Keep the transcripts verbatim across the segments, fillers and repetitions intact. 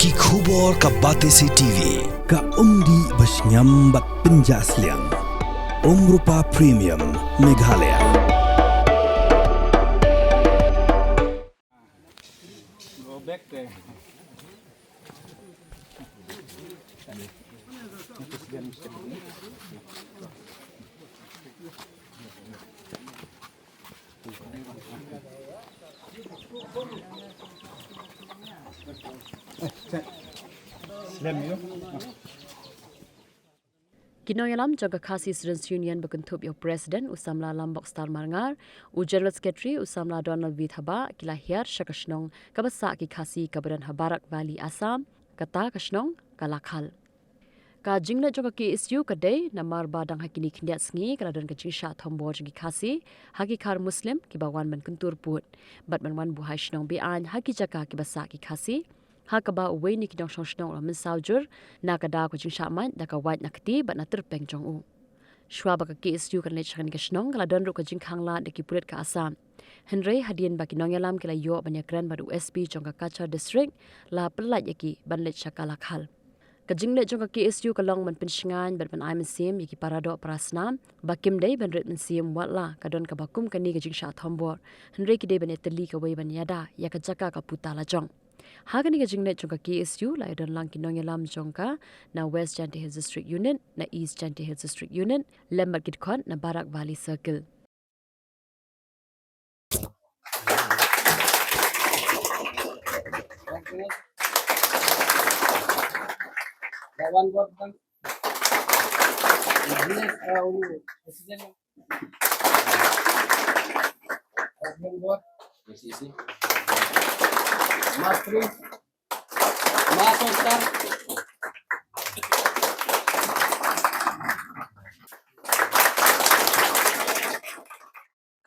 Ki khubor ka Batesi T V, ka umdih ba shngiam bad pynjah sliang. Umrupa Premium, Meghalaya. Ki nongïalam jong ka Khasi Students Union ba kynthup ïa u President u samla Lambok Star Marngar, u General Secretary u samla Donald V Thabah ki la hiar sha ka shnong kaba sah ki Khasi kaba don ha Barak Valley, Assam, kata ka shnong ka Lakhal. Ka jingleit jong ka K S U ka dei namar ba dang ha kine khyndiat sngi ka la don ka jingshah thombor jong ki Khasi ha ki khar Muslim kiba wan ban kyntur pud bad ban wan buh shnong be-aiñ ha ki jaka kiba sah ki Khasi, ha kaba uwei na ki nongshong shnong u la mynsaw jur na ka daw ka jingshah mait da ka wait na kti bad na tyrpeng jong u. Shuwa ba ka K S U kan leit sha kane ka shnong ka la don ruh ka jingkhang lad da ki pulit ka Assam. Hynrei hadien ba ki nongïalam ki la ïoh ban ïakren bad u S P jong ka Cachar District, la pyllait ïa ki ban leit sha ka Lakhal. Ka jingleit jong ka K S U ka long ban pynshngaiñ bad ban ai mynsiem ïa ki para doh para snam ba kim dei ban rit mynsiem wat la ka don kaba kum kane ka jingshah thombor, hynrei ki dei ban ïatylli kawei ban ïada ïa ka jaka ka puta lajong. Ha kane ka jingleit jong ka K S U la ïadon lang ki nongïalam jong ka na West Jaintia Hills District Unit, na East Jaintia Hills District Unit lem bad ki dkhot na Barak Valley Circle.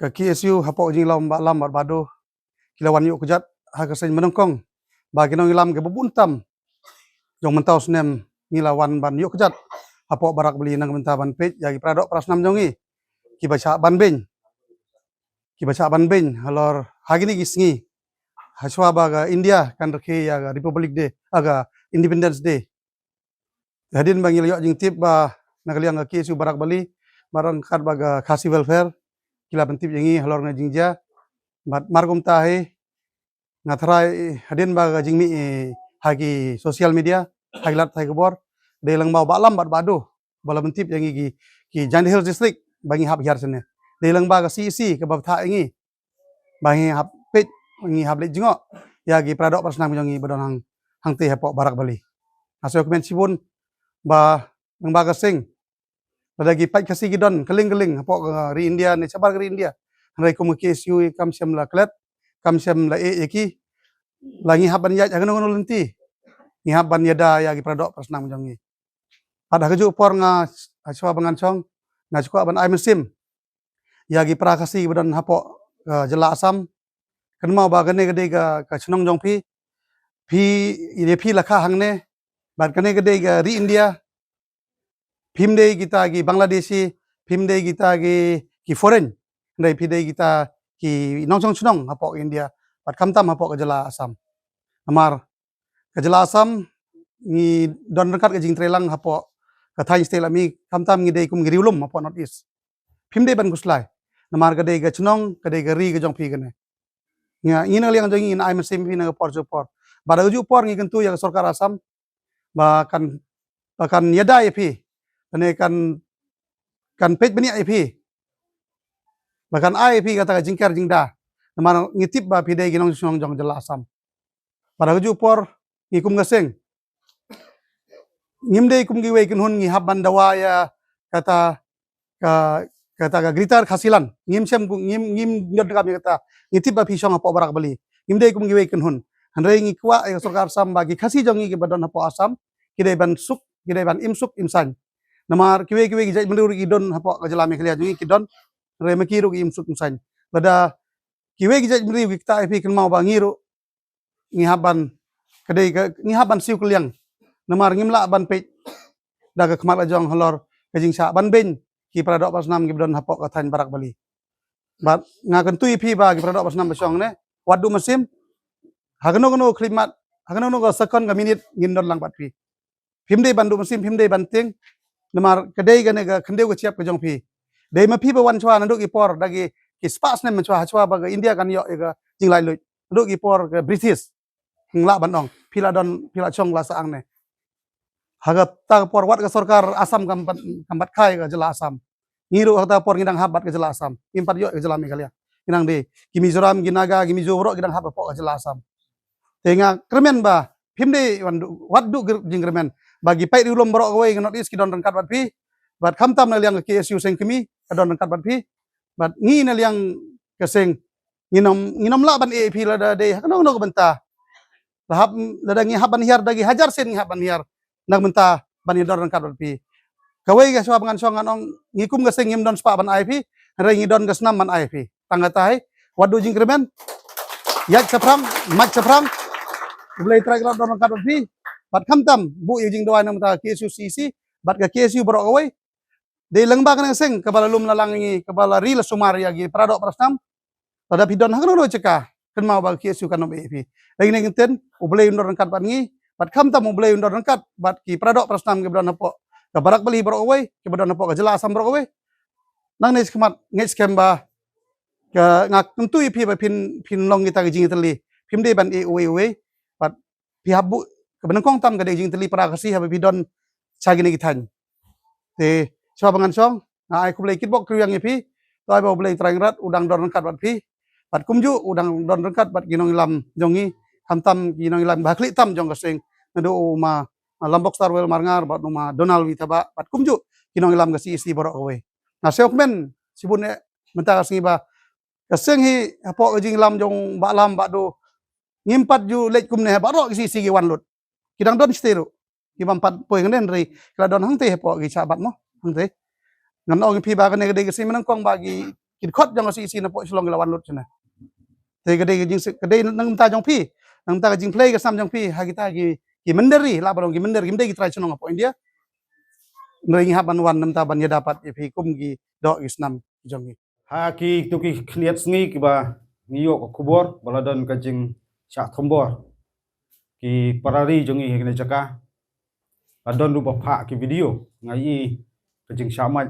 Ka K S U hapoh ka jinglong Bah Lam Bah Badu ki la wan ïuh kjat ha ka seng ba nyngkong ba ki nongïalam kiba bun tam jong mynta u snem ngi la wan ban ïuh kjat hapoh Barak Bali na ka bynta ban peit ïa ki para doh para snam jong ngi kiba shah ban beiñ, kiba shah ban beiñ halor ha kine ki sngi ha shuwa ba ka India kan rakhe ïa ka Republic Day, ha ka Independence Day. Hadien ba ngi la ïoh jingtip ba na ka liang ka K S U Barak Bali, ba ryngkat bad ka Khasi Welfare ki la pyntip ïa ngi halor kane ka jingjia. Bad mar kumta hi nga tharai hadien ba ka jingmih ha ki social media, ha ki lad pathai khubor, dei lang ba u Bah Lam Bah Badu ba la pyntip ïa ngi ki, ki Jaintia Hills District ba ngi hap hiar shane. Dei lang ba ka C E C kaba bthah ïa ngi ba ngi hap peit, ngi hap leit jngoh ïa ki para doh para snam jong ngi ba don hang, hangtei hapoh Barak Bali. Nga sngew kmen shibun ba nang ba ka seng lada ki paid Khasi ki don kylleng kylleng hapoh ka ri India ne shabar ka ri India, hynrei kum ka K S U kam shym la klet, kam shym la ïeh ïa ki. La ngi hap ban ïaid ha kano kano lynti, ngi hap ban ïada ïa ki para doh para snam jong ngi. Bad ha kajuh por nga, ha shuwa ba ngan shong, nga shu kwah ban ai mynsiem ïa ki para Khasi ba don hapoh, eh, jylla Assam. Kynmaw ba kane ka dei ka, ka shnong jong phi, phi, ïa phi la kha hangne, bad kane ka dei ka ri India. Phim dei kita ki Bangladeshi, phim dei kita ki, ki foreign, hynrei phi dei kita ki nongshong shnong hapoh India, bad khamtam hapoh ka jylla Assam. Namar ka jylla Assam ngi don ryngkat ka jingtreilang hapoh ka thaiñ state lami, khamtam ngi dei kum ki riewlum hapoh North East. Phim dei ban khuslai. Namar ka dei ka shnong, ka dei ka ri ka jong phi kane. Nga, ngi na ka liang jong ngi ngin ai mynsiem phi na ka por sha ka por. Bad ha kajuh por ngi kyntu ïa ka sorkar Assam ba kan, ba kan ïada ïa phi, lane kan, kan peit bniah ïa phi, ba kan ai ïa phi kata ka jingker jingda. Namar ngi tip ba phi dei ki nongshong shnong jong jylla Assam. Bad ha kajuh por ngi kum ka seng ngim dei kum kiwei kynhun ngi hap ban dawa ïa kata ka, kata ka Greater Khasiland. Ngim shem ku, ngim, ngim jot kam ïa kata. Ngi tip ba phi shong hapoh Barak Bali. Ngim dei kum kiwei kynhun. Hynrei ngi kwah ïa ka sorkar Assam ba ki Khasi jong ngi kiba don hapoh Assam ki dei ban suk, ki dei ban im suk im saiñ. Namar kiwei kiwei ki jaitbynriew ruh ki don hapoh ka jylla Meghalaya jong ngi ki don. Hynrei ma ki ruh ki im suk im saiñ. Lada kiwei ki jaitbynriew ki ktah ïa phi, kynmaw ba ngi ruh ngi hap ban, ka dei ka, ngi hap ban siew kylliang. Namar ngim lah ban peit da ka khmat la jong halor ka jingshah ban beiñ ki para doh para snam kiba don hapoh ka thaiñ Barak Bali. Bad nga kyntu ïa phi ba ki para doh para snam ba shong ne, wat duh mynsiem, ha kano kano khyllipmat, Ha kano kano ka second ka minit ngin don lang bad phi. Phim dei ban duh mynsiem, phim dei ban tieng. Namar ka dei kane ka khyndew ka shyiap ka jong phi. Dei ma phi ba wan shuwa naduh ki por da ki, ki spah snem mynshuwa, ha shuwa ba ka India kan ïoh ïa ka jinglaitluid. Naduh ki por ka British. Ngi lah ban ong phi la don, phi la shong la sah hangne. Ha kata ka por wat ka sorkar Assam kam pat, kam pat kha ïa ka jylla Assam. Ngi ruh ha kata ka por ngi dang hap bad ka jylla Assam, ngim pat ïoh ïa ka jylla Meghalaya. Ngi dang dei ki Mizoram, ki Naga, ki Mizo baroh ki dang hap hapoh ka jylla Assam. Te nga kyrmen ba phim dei wan du-, wat duh jingkyrmen ba ki paid riewlum baroh kawei ka North East ki don ryngkat bad phi. Bad khamtam na liang ka K S U Seng Kmie ka don ryngkat bad phi. Bad ngi na liang ka seng, nginym, nginym lah ban ïeh ïa phi lada dei ha kano kano ka bynta. Lada hap, lada ngi hap ban hiar da ki hajar sien ngi hap ban hiar na ka bynta ban ïadon ryngkat bad phi. Kawei ka shuwa ba ngan shong ngan ong ngi kum ka seng ngim don spah ban ai phi, hynrei ngi don ka snam ban ai phi. Tang kata hi, wat duh jingkyrmen, ïaid shaphrang, mait shaphrang. U Blei Trai Kynrad don ryngkat bad phi. Bad khamtam buh ïa ka jingduwai na ka bynta ka K S U C E C bad ka K S U baroh kawei. Dei lyngba kane ka seng kaba la lum la lang ïa ngi, kaba la ri la sumar ïa ki para doh para snam. Lada phi don ha kano kano ka jaka, kynmaw ba ka K S U kan ym ïeh ïa phi. Dei kane ka kyntien, U Blei un don ryngkat bad ngi, bad khamtam U Blei un don ryngkat bad ki para doh para snam kiba don hapoh ka Barak Valley baroh kawei, kiba don hapoh ka jylla Assam baroh kawei. Nangne shakhmat ngeit skhem ba ka, nga kyntu ïa phi ba phin, phin long kita ki jingïatylli. Phim dei ban ïeh uwei uwei. Bad phi hap buh kaba nyngkong tam ka dei ka jingïatylli para Khasi haba phi don sha kine ki thaiñ. Te shuwa ba ngan shong, nga ai khublei kitbok kitrwiang ïa phi. To ai ba U Blei Trai Kynrad u dang don ryngkat bad phi. Bad kumjuh u dang don ryngkat bad ki nongïalam jong ngi, khamtam ki nongïalam ba ha khlieh tam jong ka seng, naduh u ma, ma Lambok Starwell Marngar bad u ma Donald Withabah bad kumjuh ki nongïalam ka C E C baroh kawei. Nga sngewkmen shibun eh mynta ka sngi ba ka seng hi hapoh ka jingïalam jong Bah Lam Bah Doh, ngim pat ju leit kumne ha baroh ki C E C ki wan lut. Ki dang don shatei ruh. Ki bym pat poi hangne hynrei ki la don hangtei hapoh ki shah bat mo, hangtei. Ngan ong ïa phi ba kane ka dei ka sngi ba nyngkong ba ki, ki dkhot jong ka C E C na poh Shillong ki la wan lut shane. Te ka dei ka jing, ka dei na ka bynta jong phi, na ka bynta ka jingphlei ka snam jong phi ha kita ki, ki mynder ri, lah ban ong ki mynder, kim dei ki trai shnong hapoh India. Hynrei ngi hap ban wan na ka bynta ban ïada pat ïa phi kum ki doh ki snam ki jong ngi. Ha kito ki khyndiat sngi kiba ngi ïoh ka khubor ba la don ka jingshah thombor ki para ri jong ngi ha kane ka jaka. La don ruh ba phah ki video, nga ïohi ka jingshah mait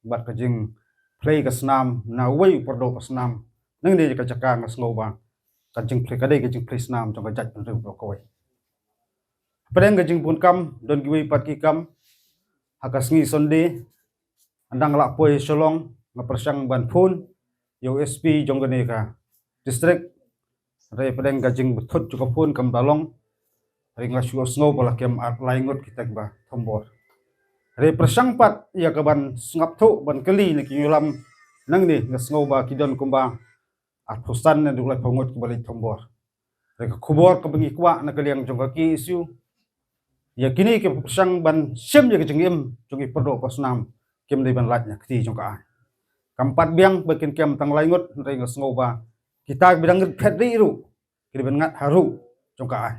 bad ka jingphlei ka snam na uwei u para doh para snam. Nangne ka jaka nga sngew ba ka jingphlei ka dei ka jingphlei snam jong ka jaitbynriew baroh kawei. Hapdeng ka jingbun kam don kiwei pat ki kam. Ha ka sngi Sunday, hadang la poi Shillong, nga pyrshang ban phone ïa u S P jong kane ka district. Hynrei hapdeng ka jingbthut jong ka phone kam da long. Hynrei nga shu sngew ba la kem ar lai ngut kita kiba thombor. Hynrei pyrshang pat ïa ka ban sngap thuh ban kylli na ki nongïalam nangne, nga sngew ba ki don kumba arphew san ne dei lai phew ngut kiba leit thombor. Hynrei ka khubor kaba ngi kwah na ka liang jong ka K S U, ïa kine kiba pyrshang ban shim ïa ka jingim jong ki para doh para snam, kim dei ban lait na kti jong ka aiñ. Kam pat biang ba kin kem tang lai ngut, hynrei nga sngew ba kita kiba dang rit phet ri ruh ki dei ban ngat ha ruh jong ka aiñ.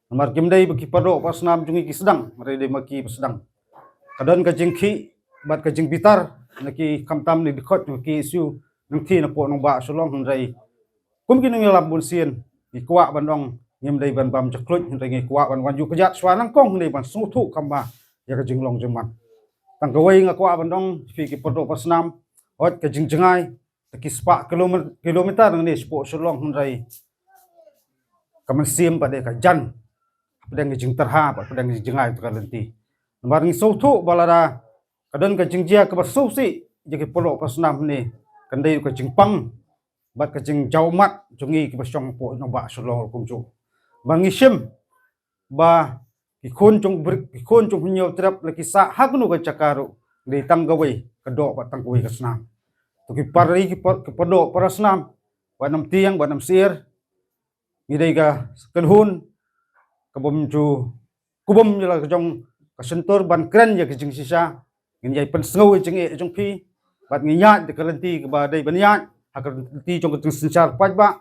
Namar kim dei ba ki para doh para snam jong ngi ki sdang, hynrei dei ma ki ba sdang. Ka don ka jingkhih bad ka jingbitar na ki, khamtam na ki dkhot jong ka K S U, nangta na poh nongbah Shillong, hynrei kum ki nongïalam bunsien, ngi kwah ban ong ngim dei ban bam jakluit, hynrei ngi kwah ban wan ïuh kjat shuwa nyngkong, hynrei ban sngewthuh kham bha ïa ka jinglong jingman. Tang kawei nga kwah ban ong, phi ki para doh para snam, hooid ka jingjngai da ki spah kilome-, kilometer nangne shapoh Shillong, hynrei ka mynsiem pat dei ka jan hapdeng ka jingtyrha bad hapdeng ka jingjngai uta ka lynti. Namar ngi sngewthuh ba lada ka don ka jingjia kaba sngewsih ïa ki para doh para snam hangne, kan dei ka jingpang bad ka jingjaw ummat jong ngi kiba shong hapoh nongbah Shillong ruh kumjuh. Ba ngi shim ba ki khun jong bri-, ki khun jong Hynñiewtrep la ki sah ha kano ka jaka ruh, dei tang kawei ka doh bad tang kawei ka snam. To ki para ri, ki para, ki para doh para snam, wat nym tieng, wat nym syiar. Ngi dei ka kynhun kabym ju, kabym ju la ka jong ka shyntur ban kren ïa ka jingshisha. Ngin ïai pynsngew ïa ka jingeh jong phi bad ngin ïaid da ka lynti kaba dei ban ïaid ha ka lynti jong ka jingsynshar paidbah.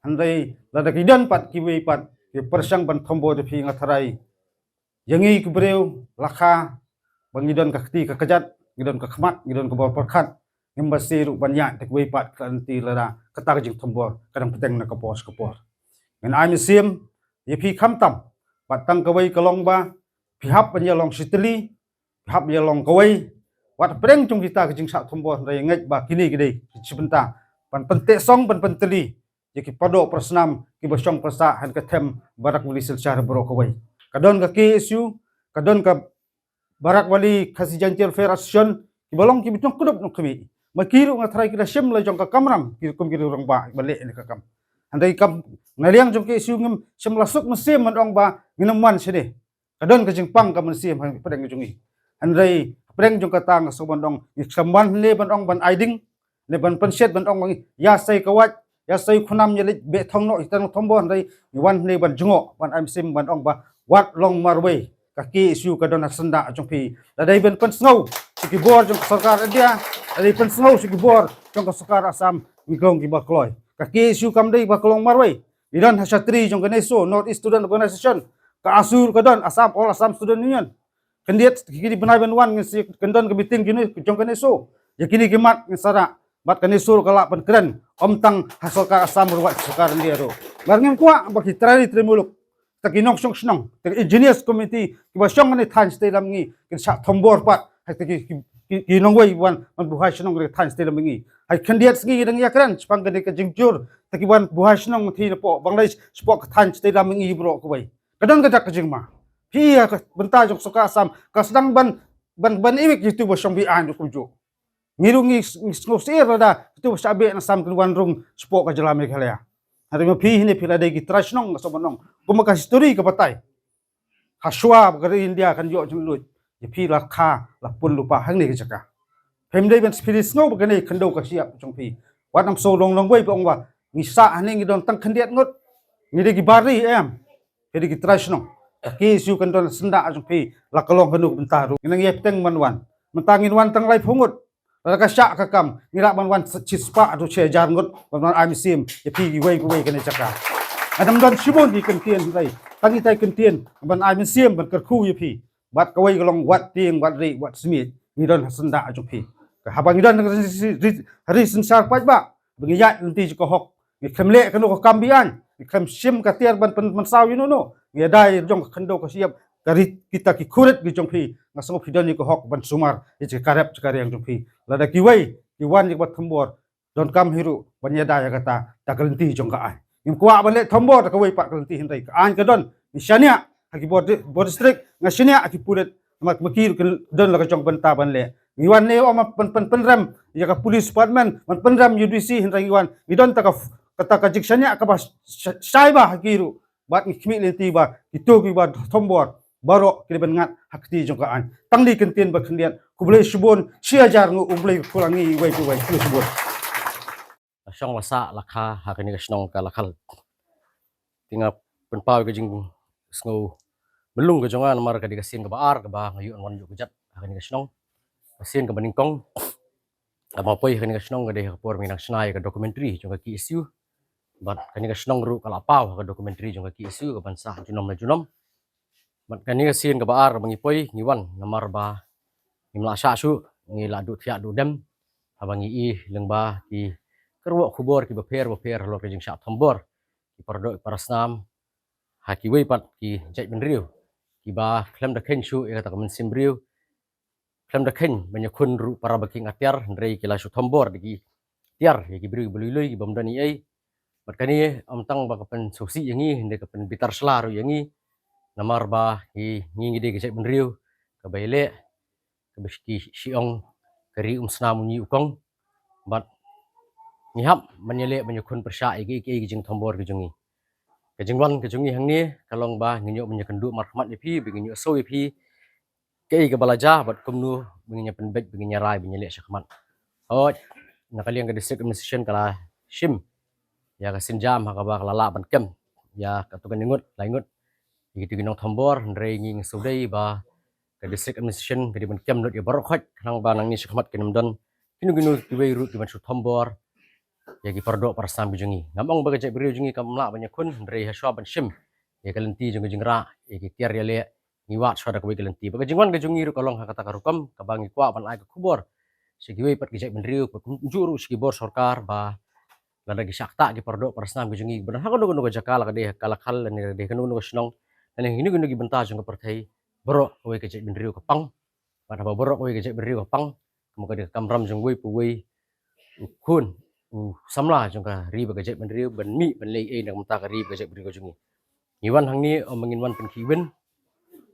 Hynrei lada ki don pat kiwei pat ki pyrshang ban thombor ïa phi, nga tharai ïa ngi ki briew la kha ba ngi don ka kti ka kjat, ngi don ka khmat, ngi don ka bor pyrkhat. Ngim bha shuh ruh ban ïaid da kiwei pat ka lynti lada kata ka jingthombor ka dang bteng na ka por sha ka por. Ngin ai mynsiem ïa phi khamtam. Bad tang kawei ka long ba phi hap ban ïa long shi tylli, phi hap ïa long kawei. Wat pdeng jong kita ka jingshah thombor, hynrei ngeit ba kine ki dei ki shi bynta ban pynteh song, ban pyntylli ïa ki pardoh parasnam kiba shong pynsah ha ka them Barak Valley Silchar baroh kawei. Ka don ka K S U, ka don ka Barak Valley Khasi Jaintia Welfare Association, kiba long kiba jong kdup nongkhmih. Ma ki ruh nga tharai ki la shim la jong ka kamram, ki rukom ki ruh rangbah ba leh ne ka kam. Hynrei kam na liang jong K S U ngim shim la suk mynsiem ban ong ba ngin ym wan shane. Ka don ka jingpang ka mynsiem ha pdeng jong ngi. Hynrei pdeng jong kata nga sngewbha ban ong, ngi khlem wan ne ban ong ban ai ding, ne ban pynshet ban ong ba ngi ïa sei ka wait, ïa sei khunam ïa leit beh thong noh ïa tang thombor, hynrei ngi wan ne ban jngoh, ban ai mynsiem ban ong ba wat long marwei. Ka K S U ka don ha syndah jong phi. Lada dei ban pynsngew sha ki bor jong ka sorkar India, lada dei pynsngew sha ki bor jong ka sorkar Assam, ngi long kiba kloi. Ka K S U kam dei ba ka long marwei. Ngi don ha shatri jong ka NESO, North East Student Organization, ka ASSU ka don, Assam, All Assam Student Union. Khyndiat ki dei bnai ban wan ngin sa kyndon ka meeting jong ka NESO. Ïa kine ki mat ngin sa rah. Bad ka NESO ruh ka lah ban kren, ym tang ha sorkar Assam ruh, wat sorkar India ruh. Namar ngim kwah ba ki trai ri trai muluk, ta ki nongshong shnong, ta ki engineers committee kiba shong ha ne thaiñ shatei lam mihngi, kin shah thombor pat ha ta ki, ki, ki, ki nongwei wan ban buhai shnong ha ne thaiñ shatei lam mihngi. Ha khyndiat sngi dang ïakren shaphang kane ka jingjur, ta ki wan buhai shnong mynta napoh Bangladesh shapoh ka thaiñ shatei lam mihngi baroh kawei. Ka don ka dak ka jingma. Phi ïa ka bynta jong sorkar Assam ka sdang ban, ban, ban iwit ïa uto ba shong beaiñ ruh kumjuh. Ngi ruh ngi, ngi sngewsih lada uto ba shah beh na Assam kin wan rung shapoh ka jylla Meghalaya. Hynrei ma phi hynne phi la dei ki trai shnong, nga sngewbha ban ong, kumba ka history ka batai, ha shuwa ba ka ri India kan ïoh jingluid, ïa phi la kha la pun lypa hangne ka jaka. Phim dei ban, phi dei sngew ba kane ka khyndew ka shyiap jong phi. Wat nym shu long longwei ba ong ba ngi sah hangne ngi don tang khyndiat ngut, ngi dei ki bar ri, em. Phi dei ki trai shnong. Ka K S U kan don ha syndah jong phi, la ka long kano ka bynta ruh. Ngi nang ïai bteng ban wan. Mynta ngin wan tang laiphew ngut. Lada ka shah ka kam, ngi lah ban wan shispah haduh shi hajar ngut ban wan ai mynsiem ïa phi kiwei kiwei ha kane ka jaka. Ngan ym don shibun ki kyntien, hynrei tang itai i kyntien ban ai mynsiem, ban kyrkhu ïa phi. Bad kawei ka long wat tieng, wat rieh, wat smiej, ngi don ha syndah jong phi. Ka haba ngi don ha ri, ri, ri synshar paidbah, ba ngi ïaid lynti jong ka hok, ngi khlem leh kano ka kam beaiñ, ngi khlem shim ka tiar ban pyn, pynsaw ïano ïano, ngi ïada ïa jong ka khyndew ka shyiap, ka ri kita ki khurit ki jong phi, nga sngew phi don ïa ka hok ban sumar ïa ka rep ka riang jong phi. Lada kiwei ki wan ïa ka thombor, donkam hi ruh ban ïada ïa kata da ka lynti jong ka aiñ. Ngim kwah ban leh thombor da kawei pat ka lynti, hynrei ka aiñ ka don. Ngi shaniah ha ki bor di, bor district, nga shaniah ha ki pulit, namar ma ki ruh ki don la ka jong ka bynta ban leh. Ngi wan ne ym ban pyn, pynrem ïa ka police department, ban pynrem U D C, hynrei ngi wan ngi don ta ka, kata ka jingshaniah kaba sh-, sh-, shai bha ha ki ruh. Bad ngi khmih lynti ba kito kiba thombor baroh ki dei ban ngat ha kti jong ka aiñ. Tang dei kyntien ba khyndiat, khublei shibun, shi hajar nguh U Blei u kyrkhu ïa ngi iwei pa iwei, khublei shibun. La shong la sah la kha ha kane ka shnong ka La Khal. Te nga pynpaw ïa ka jingsngew mlung ka jong nga namar ka dei ka sien kaba ar kaba nga ïoh wan ïuh kjat ha kane ka shnong. Ka sien kaba nyngkong, kaba nga poi ha kane ka shnong ka dei ha ka por ba ngi dang shna ïa ka documentary jong ka K S U. Bad kane ka shnong ruh ka la paw ha ka documentary jong ka K S U kaban sah junom la junom. Bad kane ka sien kaba ar ba ngi poi ngi wan namar ba ngim lah shah shuh, ngi la duh thiah duh dem haba ngi ïohi lyngba ki kyrwoh khubor kiba pher ba pher halor ka jingshah thombor ki pardoh ki parasnam ha kiwei pat ki jaitbynriew kiba khlem da kheiñ shuh ïa kata ka mynsiem briew, khlem da kheiñ ban ïakhun ruh para ba ki ïa tiar, hynrei ki la shu thombor da ki tiar ïa ki briew kiba lui lui kiba ym don ei ei. Bad kane ym tang ba ka pynsngewsih ïa ngi, hynrei ka pynbitar sla ruh ïa ngi. Namar ba ngi, ngi, ngi dei ka jaitbynriew kaba ïaleh, kaba ki shu ong ka ri um snam u ñi u kong. Bad ngi hap ban ïaleh ban ïakhun pyrshah ïa kiei kiei ki jingthombor ki jong ngi. Ka jingwan ka jong ngi hangne ka long ba ngin ïoh ban ïakynduh markhmat ïa phi, ba ngin ïoh sngewthuh ïa phi kaei kaba la jia bad kumno ba ngin ïa pynbeit, ba ngin ïa rai, ba ngin ïa leh shakhmat. Hooid, na ka liang ka District Administration ka la shim ïa ka sienjam ha kaba ka la lah ban kem ïa katto katne ngut, lai ngut ïa kito ki nongthombor, hynrei ngi sngewdei ba ka District Administration ka dei ban kem lut ïa baroh khoit, khnang ba nangne shakhmat kin ym don kino kino kiwei ruh kiban shu thombor ïa ki pardoh parasnam ki jong ngi. Ngam ong ba ka jaitbynriew jong ngi kam lah ban ïakhun, hynrei ha shuwa ban shim ïa ka lynti jong ka jingrah, ïa ki tiar ïaleh, ngi wad shuwa da kawei ka lynti. Bad ka jingwan ka jong ngi ruh ka long ha kata ka rukom kaba ngi kwah ban ai ka khubor sha kiwei pat ki jaitbynriew, bad kumjuh ruh sha ki bor sorkar ba lada ki shah ktah ki paradoh parasnam ki jong ngi ba don ha kano kano ka jaka, la ka dei ha Kalakhal lane ka dei kano kano ka shnong lane ha kino kino ki bynta jong ka pyrthei, baroh kawei ka jaitbynriew ka pang. Bad haba baroh kawei ka jaitbynriew ka pang, ka mut ka dei ka kamram jong uwei pa uwei u khun, u samla jong ka ri bad ka jaitbynriew ban mih ban leh ei na ka bynta ka ri bad ka jaitbynriew ka jong ngi. Ngi wan hangne ym ba ngin wan pynkhih win.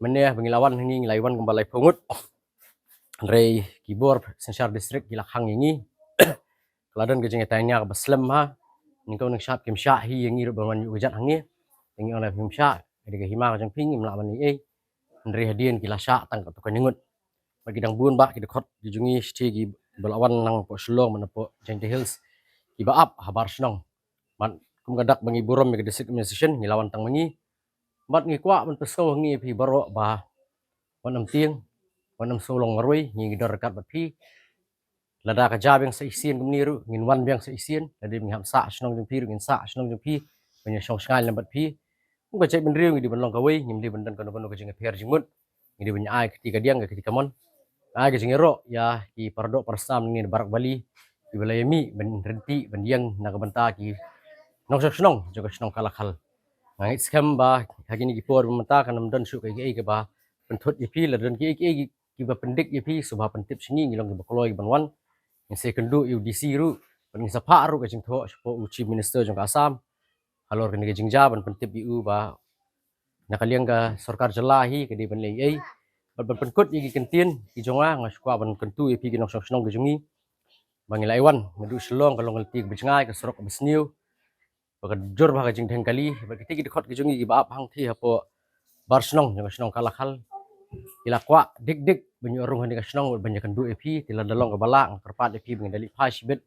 Mynne ba ngi la wan hangne ngi la wan kumba laiphew ngut. Hynrei ki bor synshar district ki la khang ïa ngi. Ka la don ka jingïatainia kaba slem ha. Nyngkong nyngshap kim shah hi ïa ngi ruh ban wan ïuh ka jat hangne. Te ngi ong lada phim shah, ka dei ka hima ka jong phi, ngim lah ban leh ei. Hynrei hadien ki la shah tang katto katne ngut. Bad ki dang bun bah ki dkhot ki jong ngi shatei kiba la wan napoh Shillong, napoh Jaintia Hills, kiba ap habar shnong. Bad kum ka dak ba ngi burom ïa ka district administration, ngi la wan tang ma ngi. Bad ngi kwah ban pynsngew ha ngi ïa phi baroh ba wat nym tieng, wat nym shu long marwei, ngi ngi don ryngkat bad phi. Lada ka jia biang sa shisien kumne ruh, ngin wan biang sa shisien. Lada ngi hap sah shnong jong phi ruh, ngin sah shnong jong phi ban ïa shong shngaiñ lem bad phi. Kum ka jaitbynriew ngi dei ban long kawei, ngim dei ban don kano kano ka jingïapher jingmut. Ngi dei ban ïa ai kti kadiang ka kti kamon, ai ka jingïaroh ïa ki paradoh parasnam ne barak bali kiba la ïa mih ban ryntih ban ïeng na ka bynta ki nongshong shnong jong ka shnong Kalakhal. Nga ngeit skhem ba ha kine ki por ba mynta kan ym don shuh kaei kaei kaba pynthut ïa phi. Lada don kiei kiei kiba pyndik ïa phi, sngewbha pyntip sha ngi, ngi long kiba kloi ban wan. Ngin sa ïakynduh ïa u D C ruh bad ngin sa phah ruh ka jingthoh shapoh u Chief Minister jong ka Assam halor kane ka jingjia ban pyntip ïa u ba na ka liang ka sorkar jylla hi ka dei ban leh ei. Bad ban pynkut ïa ki kyntien ki jong nga, nga shu kwah ban kyntu ïa phi ki nongshong shnong ki jong ngi ba ngi la wan naduh Shillong, ka long ka lynti kaba jngai, ka surok kaba sniew, ba ka jur bha ka jingdheng kali. Bad kitei ki dkhot ki jong ngi kiba ap hangtei hapoh bar shnong jong ka shnong Kalakhal, ki la kwah dik dik ban ïoh rung ha kane ka shnong ban ïakynduh ïa phi. Te lada long kaba lah, nga kyrpad ïa phi ba ngin da leit phai shibit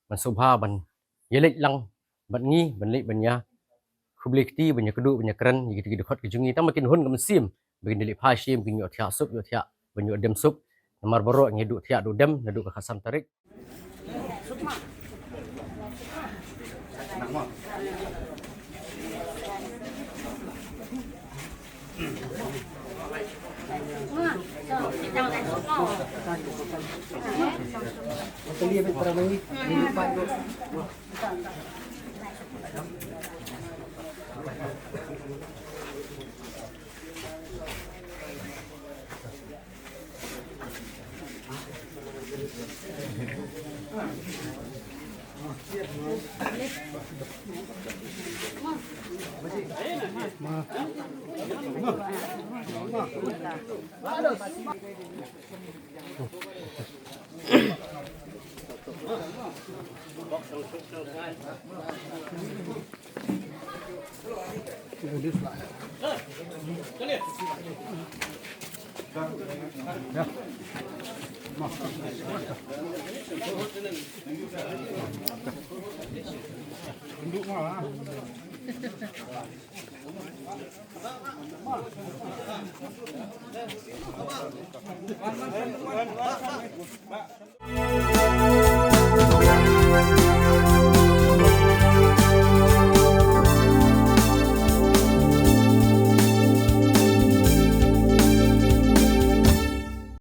ban sngewbha ban ïa leit lang bad ngi, ban leit ban ïa khublei kti, ban ïa kduh, ban ïa kren ïa kitei ki dkhot ki jong ngi. Tang ba kin hun ka mynsiem ba kin da leit phai shim, kin ïoh thiah sup, ïoh thiah ban ïoh dem sup. Namar baroh ngi duh thiah duh dem naduh ka khatsan tarik.